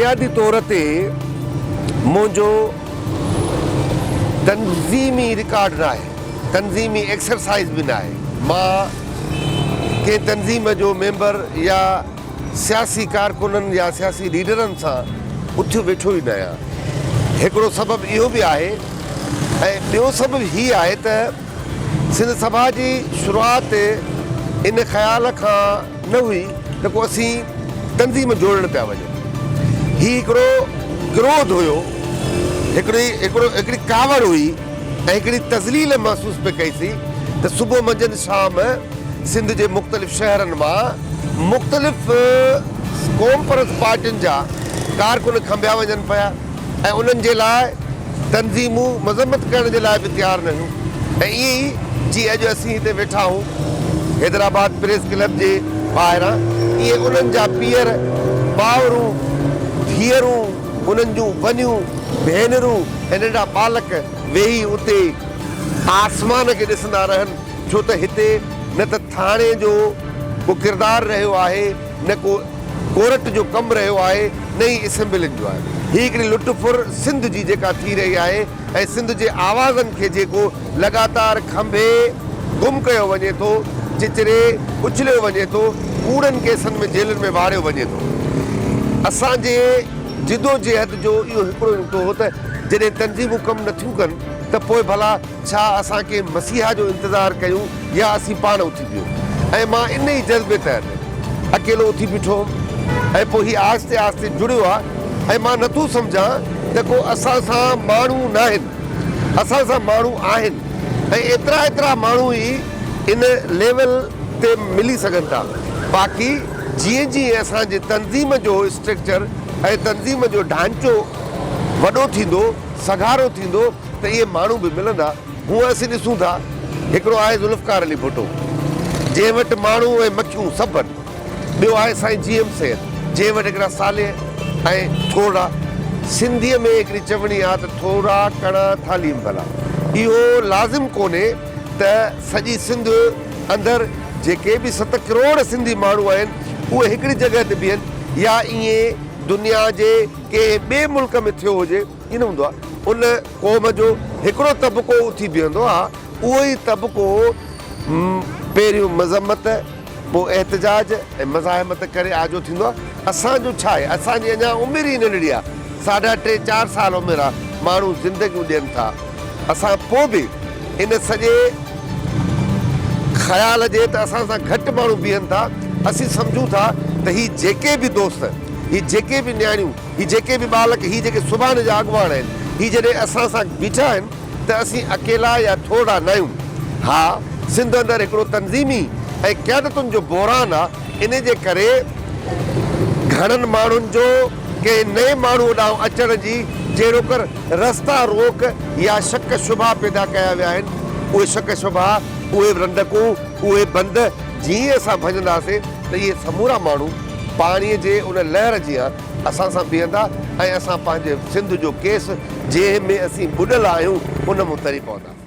بنيادي طور تي منهنجو تنظيمي رڪارڊ ناهي، تنظيمي ايڪسرسائيز به ناهي. مان ڪنهن تنظيم جو ميمبر يا سياسي ڪارڪنن يا سياسي ليڊرن سان اٿيو ويٺو ئي ناهيان. هڪڙو سبب اهو به آهي ۽ ٻيو سبب هي آهي ته سنڌ سڀا جي شروعات ان خيال کان نه هئي ته ڪو اسين تنظيم جوڙڻ پيا وڃون. هي هڪڙو ڪروڌ هيو، هڪڙي هڪڙو هڪڙي ڪاوڙ هئي ۽ هڪڙي تذليل محسوس پئي ڪئي سين ته صبح منجهند شام سنڌ جي مختلف شهرن مان مختلف قومپرست پارٽين جا ڪارڪن کنڀيا وڃن پيا ۽ انهن جي لاء تنظيمون مذمت ڪرڻ جي لاء به تيار نه هيون ۽ ائين ئي جيئن اڄ اسين هتي ويٺا آهيون حيدرآباد پريس ڪلب جي ٻاهران ائين انهن جا پيئر، مائرون، ڌيئرون، انهن جون ونيون، ڀينرون ۽ ننڍا ٻالڪ ويهي اتي آسمان کي ڏسندا رهن ڇو ته هتي نه ته ٿاڻي جو ڪو ڪردار رهيو آهي نه ڪو ڪورٽ جو ڪم رهيو آهي نه ئي اسيمبلين جو آهي. هي هڪڙي لٽ ڦر سنڌ جي جيڪا ٿي رهي آهي ۽ سنڌ جي آوازن کي جيڪو لڳاتار کنڀي گم ڪيو وڃي ٿو، چچري اڇليو وڃي ٿو، ڪوڙن ڪيسن ۾ جيلن ۾ واڙيو وڃي ٿو. اسان جي جدوجهد جو اهو هڪڙو ئي نقطو هو ته جڏهن تنظيمون ڪم نٿيون ڪن ته پوء ڀلا ڇا اسان ڪنهن مسيحا جو انتظار ڪيون يا اسين پاڻ اٿي بيهون؟ ۽ مان ان ئي جذبي تحت اڪيلو اٿي بيٺو هوم ۽ پوء هي آهستي آهستي جڙيو آ ۽ مان نٿو سمجهان ته ڪو اسان سان ماڻهو ناهن، اسان سان ماڻهو آهن ۽ ايترا ايترا ماڻهو ئي ان ليول تي ملي سگهن ٿا. باقي جيئن جيئن اسان جي تنظيم جو اسٽرڪچر ۽ تنظيم جو ڍانچو وڏو ٿيندو، سگهارو ٿيندو، ته اهي ماڻهو به ملندا. هونء اسين ڏسون ٿا، هڪڙو آهي ذوالفقار علي ڀٽو، جنهن وٽ ماڻهو ۽ مکيون سڀ آهن. ٻيو آهي سائين جي ايم سيد، جنهن وٽ هڪڙا صالح ۽ ٿورڙا. سنڌيء ۾ هڪڙي چوڻي آهي ته ٿورا ڪڻا ٿالهي ۾ ڀلا. اهو لازم ڪونهي ته سڄي سنڌ اندر جيڪي به ست ڪروڙ سنڌي ماڻهو آهن، اهي هڪڙي جڳهه تي بيهن يا ائين دنيا جي ڪنهن ٻئي ملڪ ۾ ٿيو هجي. ائين نه هوندو آهي. ان قوم جو هڪڙو طبقو اٿي بيهندو آهي، اهو ئي طبقو پهريون مذمت، پوء احتجاج ۽ مزاحمت ڪري آجو ٿيندو آهي. اسان جو ڇا آهي؟ اسان جي اڃا عمر ئي ننڍڙي آهي، ساڍا ٽي چار سال عمر آهي، ماڻهو زندگيون ڏين ٿا. اسان پوء به ان سڄي خيال جي ته اسان سان گهٽ ماڻهو بيهن ٿا، اسين سمجهون ٿا ته هي جيڪي به دوست، هي جيڪي به نياڻيون، هي جيڪي به ٻالڪ، هي جيڪي سڀاڻ جا اڳواڻ آهن، هي جڏهن اسان سان بيٺا آهن ته اسين اڪيلا يا ٿورڙا ناهيون. ها، سنڌ اندر هڪڙو تنظيمي ۽ قيادتن جو بحران آ، انهي جي ڪري گهڻن ماڻهن جو ڪنهن نئين ماڻهوء ڏانهن اچڻ جي جهڙوڪر رستا روڪ يا شڪ شبها پيدا ڪيا ويا آهن. اهي شڪ شبها، اهي رنڊڪون، اهي بند جيئن ئي اسان ڀڃنداسين ته اهي سمورا ماڻهو پاڻيء جي ان لهر جيان اسان سان بيهندا ۽ اسان پنهنجي سنڌ جو ڪيس جنهن ۾ اسين ٻڏل آهيون ان مان تري پوندا.